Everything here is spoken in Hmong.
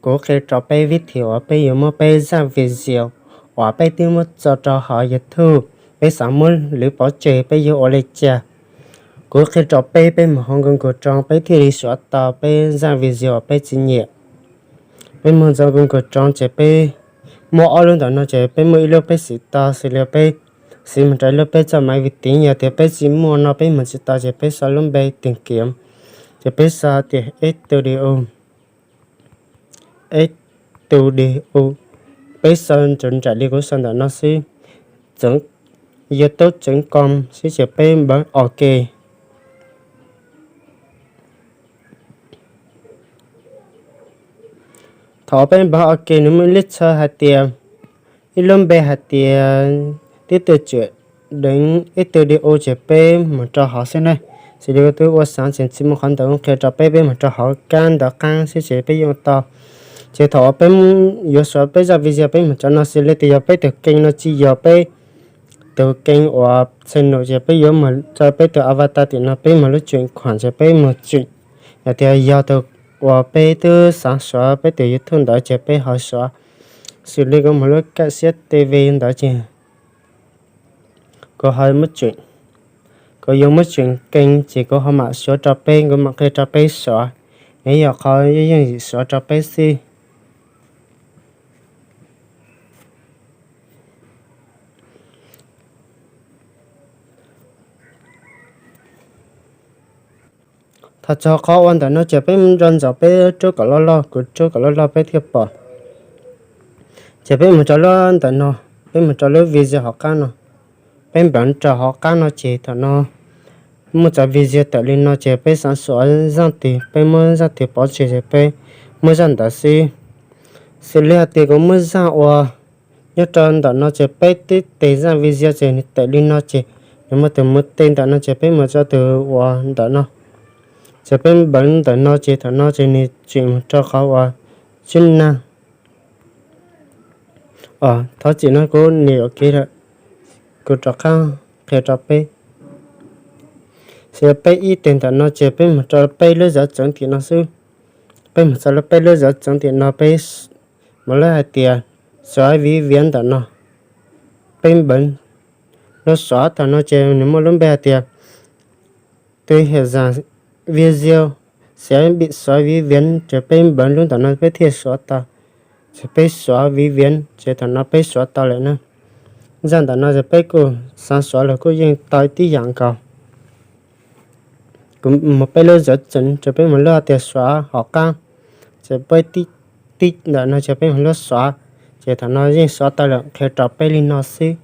Kuv qhia rau peb vib thim uas peb yuav muab peb zaj video uas peb twb muab tso rau hauv YouTube, peb xav muab lwv pov tseg peb yuav ua li cas. Kuv qhia rau peb, peb mus hauv Google Chrome peb thiaj li suav tau peb zaj video uas peb tsis nyiam. Peb mus txog Google Chrome ces peb muaj ob lub ntawm no ces peb muaj ib lub peb siv tau xws li peb siv mus rau ib lub peb txoj maiv vi tiv, yog tias peb tsis muaj no peb mus tsis tau ces peb sau lub npe tìm kiếm, ces peb sau tias studio, studio, peb sau nraim li kuv sau ntawm no xwb, youtube chấm com xwb ces peb npawb OK. Thaum peb npawb OK nws muaj ib lub txhawj hais tias, ib lub npe hais tias tib tw tsuam deev ib tw di u ces peb mus rau hauv xwb ne. Xws li kuv twb ua xav ces tsis muaj qhov ntawd, kuv qhia rau peb, peb mus rau hauv kab ntawv qab xwb ces peb yeej ua tau. Ces thaum uas peb yuav suav peb zaj video peb mus rau no xws li tias yog peb tus kênh no tsis yog peb tus kênh uas channel ces peb yuav mus rau peb tus avatar tim no peb mus lub tseem khuam ces peb mus tseem. Yog tias yog tus uas peb twb xav suav peb tus YouTube ntawd ces peb ho suav. Xws li kuv mus lub Kaj Siab TV ntawd ces kuv ho muab tseem, kuv yuav muab tseem kênh ces kuv ho mam suav rau peb, kuv mam qhia rau peb suav. Nws yog qhov yeej yim suav rau peb xwb. Thaum txog qhov ua ntawm no ces peb nco ntsoov peb rub kom loj loj, kuv rub kom loj loj peb thiaj pom. Ces peb mus rau lub ntawm no, peb mus rau lub video hauv qab no. Peb npawv rau hauv qab no ces thaum no muaj cov video tawm li no ces peb xav suav zaj twg peb muab zaj twg pov tseg ces peb muab zaj ntawd xwb. Xws li hais tias kuv muab zaj uas nyob rau ntawm no ces peb twb tes zaj video ces nws tawm li no ces nws muaj tus mus tes ntawm no ces peb mus rau tus uas ntawm no. Ces peb npawv ntawm no ces thaum no ces nws tseem mus rau qhov uas tsib nag. Thov txim no kuv nias ua kev lawm, kuv rov qab qhia rau peb. Xws li peb ib tes ntawm no ces peb mus rau peb lub zov txeev tim no xwb. Peb mus txog lub peb lub zov txeev tim no peb mus lub hais tias suav viv viav ntawm no. Peb npawv lub suav thaum no ces nws muaj lub npe hais tias tus hais zaj video xav bi suav viv viav ces peb npawv lub ntawm no peb thiaj suav tau. Ces peb suav viv viav ces thaum no peb suav tau lawm na. Zaj ntawm no ces peb kuj xav suav los kuj yeej tau ib tib yam nkaus. Kuv mus peb lub zov txeev ces peb mus lub hais tias suav hauv qab, ces peb tib tib ntawm no ces peb mus lub suav, ces thaum no yeej suav tau lawm, qhia rau peb li no xwb.